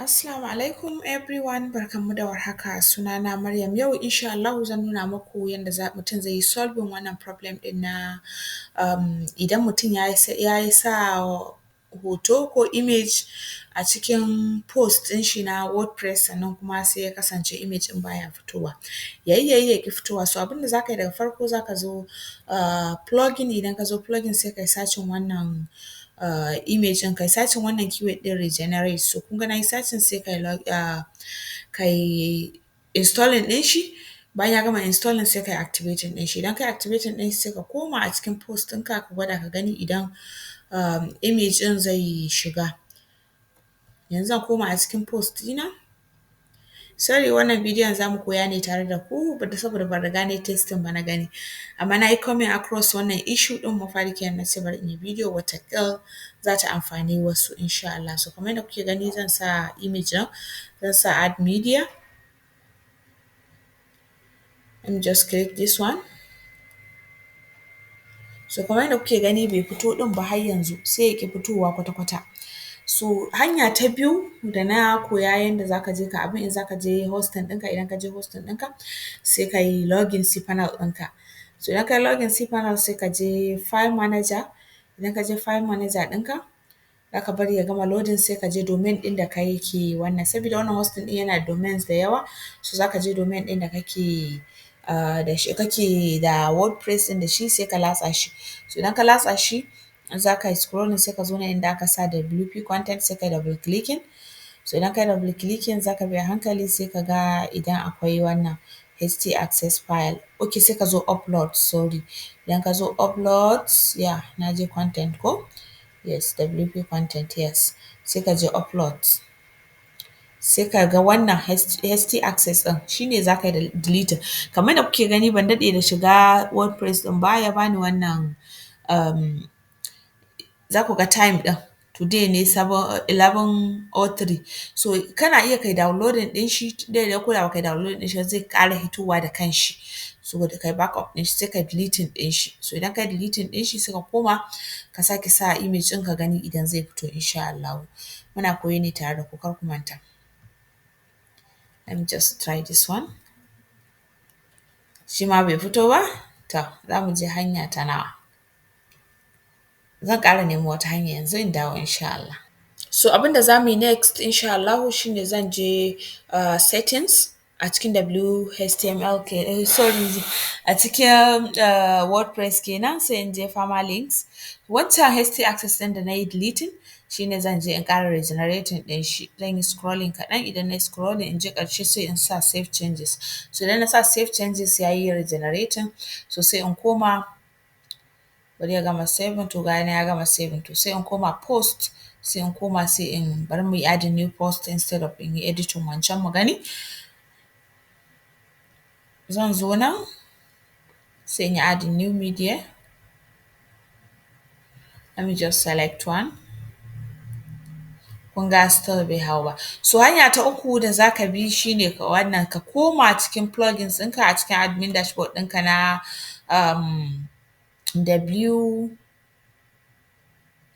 Assalamu alaikum everyone barkanmu da warhaka sunana Maryam yau insha Allahu zan nuna maku yanda mutum zai yi solving wannan problem ɗin na idan mutum ya sa hoto ko image a cikin post ɗin shi na wordpress sannan kuma sai ya kasance image ɗin baya fitowa. Ya yi ya yi ya ƙi fitowa, so abin da za ka yi daga farko za ka zo plugin, idan ka zo plugin sai kai searching wannan image ɗin, kai searching wannan keyword ɗin regenerate. So kun ga na yi searching sai kai installing ɗin shi, bayan ya gama installing sai kai activating ɗin shi, idan kai activating ɗin shi sai ka koma a cikin post ɗinka ka gwada ka gani idan image ɗin zai shiga. Yanzu zan koma a cikin post ɗina. Sorry wannan bidiyon za mu koya ne tare da ku saboda ban riga na yi testing ba na gani. Amma na yi coming across wannan issue ɗin mafari kenan na ce bari in yi bidiyo wataƙil za ta amfani wasu insha Allah. So kamar yadda kuke gani zan sa image ɗin, zan sa add media. Let me just click this one. So kamar yadda kuke gani bai fito ɗin ba har yanzu sai ya ƙi fitowa kwata-kwata. So hanya ta biyu da na koya yanda za ka je ka abin in za ka je hosting ɗinka, idan ka je hosting ɗinka sai ka yi login cpanel ɗinka. So idan ka yi login cpanel sai ka je file manager, idan ka je file manager ɗinka za ka bari ya gama loading sai ka je domain ɗin da kake wannan, sabida wannan hosting ɗin yana da domains da yawa, so za ka je domain ɗin da kake da shi kake da wordpress ɗin da shi sai ka latsa shi. So idan ka latsa shi za ka yi scrolling sai ka zo nan inda aka sa WP content sai ka yi double clicking. So idan ka yi double clicking za ka bi a hankali sai ka ga idan akwai wannan htaccess file. Okay sai ka zo upload sorry. Idan ka zo upload, yeah na je content ko? Yes WP content yes. Sai ka je upload. Sai ka ga wannan htaccess ɗin shi ne za ka yi deleting. Kamar yadda kuke gani ban daɗe da shiga wordpress ɗin ba ya bani wannan za ku ga time ɗin today ne 11:03. So kana iya kai downloading ɗin shi dai ko da ba kai downloading ɗin shi ba zai ƙara hitowa da kanshi. Saboda kai backup ɗin shi sai kai deleting ɗin shi. So idan kai deleting ɗin shi sai ka koma ka sake sa image ɗin ka gani idan zai fito insha Allahu. Muna koyo ne tare da ku kar ku manta. Let me just try this one. Shi ma bai fito ba? To za mu je hanya ta nawa. Zan ƙara nemo wata hanya yanzu in dawo insha Allah. So abin da za mu yi next insha Allahu shi ne zan je settings a cikin WHTML ke sorry a cikin wordpress kenan sai in je permalinks. Wancan htaccess ɗin da na yi deleting shi ne zan je in ƙara regenerating ɗin shi. Zan yi scrolling kaɗan idan na yi scrolling in je ƙarshe sai in sa save changes. So idan na sa save changes ya yi regenerating so sai in koma bari ya gama saving to ga ya gama saving to sai in koma post sai in koma sai in bari mu yi adding new post instead of in yi editing wancan mu gani. Zan zo nan sai in yi adding new media. Let me just select one. Kun ga still bai hau ba. So hanya ta uku da za ka bi shi ne ka wannan ka koma cikin plugins ɗinka a cikin admin dashboard ɗinka na W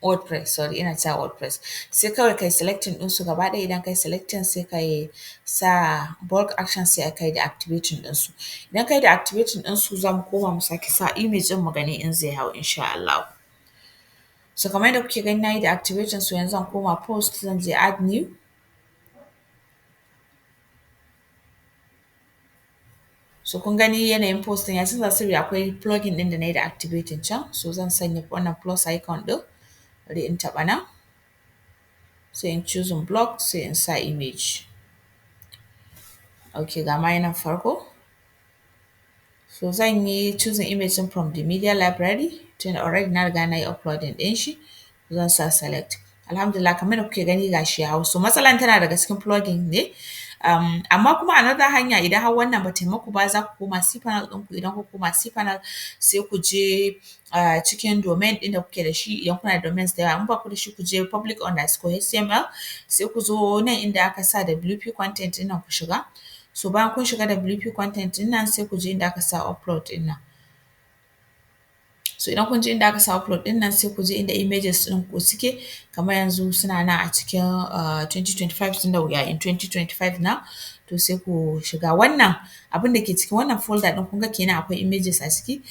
WordPress sorry ina cewa WordPress. Sai kawai kai selecting ɗinsu gaba ɗaya idan kai selecting sai kai sa bulk action sai kai deactivating ɗinsu. Idan kai deactivating ɗinsu za mu koma mu sake sa image ɗin mu gani in zai hau insha Allahu. So kamar yadda kuke gani na yi deactivating so yanzu zan koma post zan je add new. So kun gani yanayin post ɗin ya canza saboda akwai plugin ɗin da na yi deactivating can. So zan sanya wannan plus icon ɗin bari in taɓa nan. Sai in choosing block sai in sa image. Okay ga ma nan farko. So zan yi choosing image ɗin from the media library tunda already na riga na yi uploading ɗin shi. Zan sa select. Alhamdulillah kamar yadda kuke gani ga shi ya hau. So matsalan tana daga cikin plugin ne. Amma kuma another hanya idan har wannan ba ta yi muku ba za ku koma cpanel ɗinku idan kuka koma cpanel sai ku je cikin domain ɗin da kuke da shi idan kuna da domains da yawa in ba ku da shi ku je public underscore html sai ku zo nan inda aka sa wp content ɗin nan ku shiga. So bayan kun shiga WP content ɗin nan sai ku je inda aka sa upload ɗin nan. So idan kun je inda aka sa upload ɗin nan, sai ku je inda images ɗin ku suke, kamar yanzu suna nan a cikin 2025, tunda we are in 2025 now. To sai ku shiga wannan abin da ke cikin wannan folder ɗin, kun ga kenan akwai images a ciki.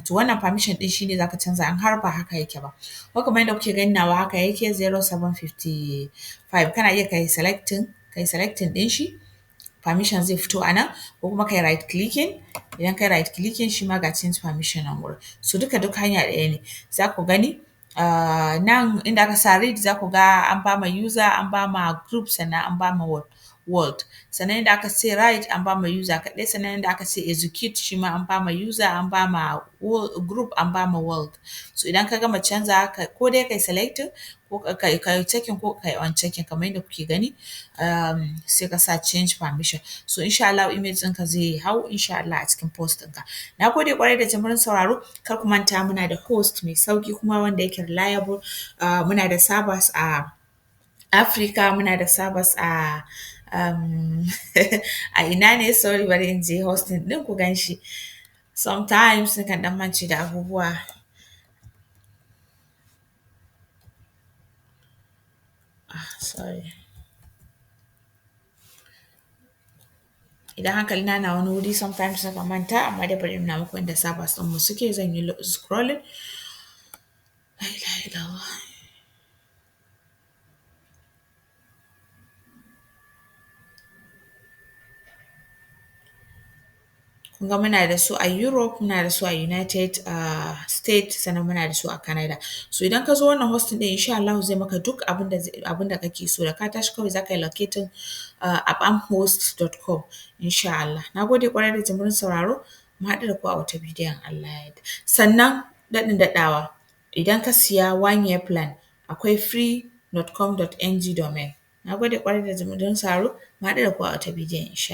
To wannan permission ɗin shine za ka canza in har ba haka yake ba. Ko kamar yadda kuke gani, nawa haka yake 0755. Kana iya kai selecting ɗin shi, permission zai fito a nan, ko kuma kai right clicking. Idan kai right clicking, shi ma ga change permission nan wurin. So duka duk hanya ɗaya ne. Za ku gani nan inda aka sa read, za ku ga an ba ma user, an ba ma group, sannan an ba ma world. Sannan inda aka ce write, an ba ma user kaɗai. Sannan inda aka ce execute, shi ma an ba ma user, an ba ma group, an ba ma world. So idan ka gama canza, ko dai kai selecting ko kai checking ko kai unchecking, kamar yadda kuke gani, sai ka sa change permission. So insha Allah image ɗinka zai hau insha Allah a cikin post ɗinka. Na gode ƙwarai da jimirin sauraro. Kar ku manta, muna da host mai sauƙi kuma wanda yake reliable. Muna da servers a Africa, muna da servers a ina ne? Sorry, bari in je hosting ɗin ku gan shi. Sometimes nakan ɗan mance da abubuwa. Ah, sorry. Idan hankalina na wani wuri, sometimes nakan manta, amma dai bari in nuna muku inda servers ɗinmu suke. Zan yi scrolling. La ilaha illallah. Kun ga muna da su a Europe, muna da su a United States, sannan muna da su a Canada. So idan ka zo wannan hosting ɗin, insha Allahu zai maka duk abin da kake so. Da ka tashi kawai za ka yi locating abamhost.com insha Allah. Na gode ƙwarai da jimirin sauraro. Mu haɗu da ku a wata bidiyon Allah ya yarda. Sannan daɗin daɗawa, idan ka siya one year plan, akwai free .com.ng domain. Na gode ƙwarai da jimirin sauraro. Mu haɗu da ku a wata bidiyon insha Allah.